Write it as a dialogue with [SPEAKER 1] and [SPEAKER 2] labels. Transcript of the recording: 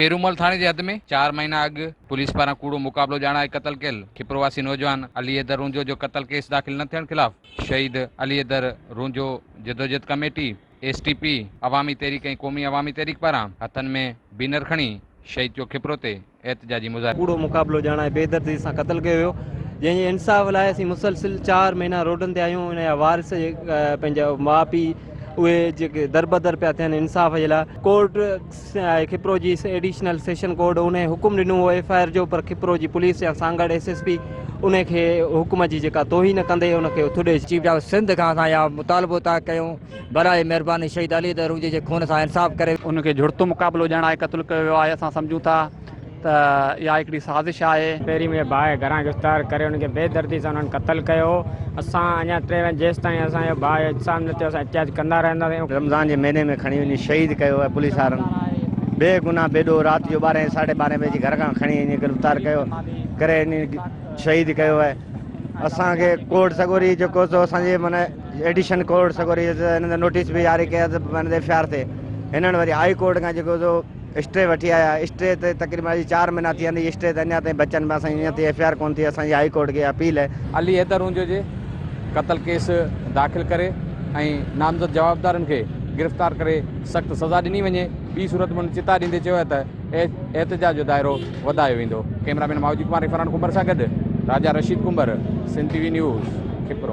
[SPEAKER 1] پيرومل ٿاڻي جي حد ۾ چار مهينا اڳ پوليس پاران ڪوڙو مقابلو ڄاڻائي قتل ڪيل کپرو واسي نوجوان علي حيدر رونجهو جو قتل ڪيس داخل نه ٿيڻ خلاف شهيد علي حيدر رونجهو جدوجھد ڪميٽي، ايس ٽي پي، عوامي تحريڪ ۽ قومي عوامي تحريڪ پاران هٿن ۾ بينر کڻي شهيد چوڪ کپرو تي احتجاجي مظاهرو.
[SPEAKER 2] ڪوڙو مقابلو ڄاڻائي بيدردي سان قتل ڪيو ويو جنهن جي انصاف لاء اسين مسلسل چار مهينا روڊن تي آهيون ان جا وارث پنهنجا ماء پيء اهي جيڪي دربدر پيا ٿين انصاف جي لاء ڪورٽ کپرو جي ايڊيشنل سيشن ڪورٽ انهي حڪم ڏنو هو ايف I R جو پر کپرو جي پوليس يا سانگهڙ ايس ايس پي انهي کي حڪم جي جيڪا توهين ڪندي ان کي ٿڏي.
[SPEAKER 3] چيف جسٽس سنڌ کان اسان اها مطالبو ٿا ڪيون براء مهرباني شهيد علي حيدر رونجهي جي خون سان انصاف ڪري.
[SPEAKER 4] ان کي جھڙتو مقابلو ڄاڻائي قتل ڪيو ويو آهي اسان سمجهون ٿا ته اها هڪڙي سازش آهي.
[SPEAKER 5] پهرين منهنجي ڀاء کي گهران گرفتار ڪري ان کي بي دردي سان انهن قتل ڪيو. اسان اڃا ٽي مهينا جيستائين اسان جو ڀاء جو انصاف نه ٿيو اسان احتجاج ڪندا رهنداسين.
[SPEAKER 6] رمضان جي مهيني ۾ کڻي وڃي شهيد ڪيو آهي پوليس وارن بي گناهه بي ڏوهه رات جو ٻارهين ساڍي ٻارهين بجي گهر کان کڻي وڃي گرفتار ڪيو ڪري وڃي شهيد ڪيو آهي اسان کي ڪورٽ سڳوري جيڪو سو اسان جي معنی ايڊيشن ڪورٽ سڳوري هنن نوٽيس به جاري ڪيا ته معنی ايف I R ٿئي هنن وري هائي ڪورٽ کان جيڪو سو اسٽي وٺي آيا اسٽي تي تقريبن اڄ چار مهينا ٿي ويا آهن اسٽي تي اڃا تائين بچن پيا اسان جي اڃا تائين ايف I R ڪونه ٿي اسان جي هائي ڪورٽ کي اپيل آهي.
[SPEAKER 1] علي حيدر رونجهو جي قتل ڪيس داخل ڪري ۽ نامزد جوابدارن کي گرفتار ڪري سخت سزا ڏني وڃي ٻي صورت ۾ هن چتاء ڏيندي چيو آهي ته احتجاج جو دائرو وڌايو ويندو ڪئميرا مين ماوجي ڪمار ۽ فرحان ڪنڀر سان گڏ Raja Rasheed Kumbhar Sindh T V news Khipro.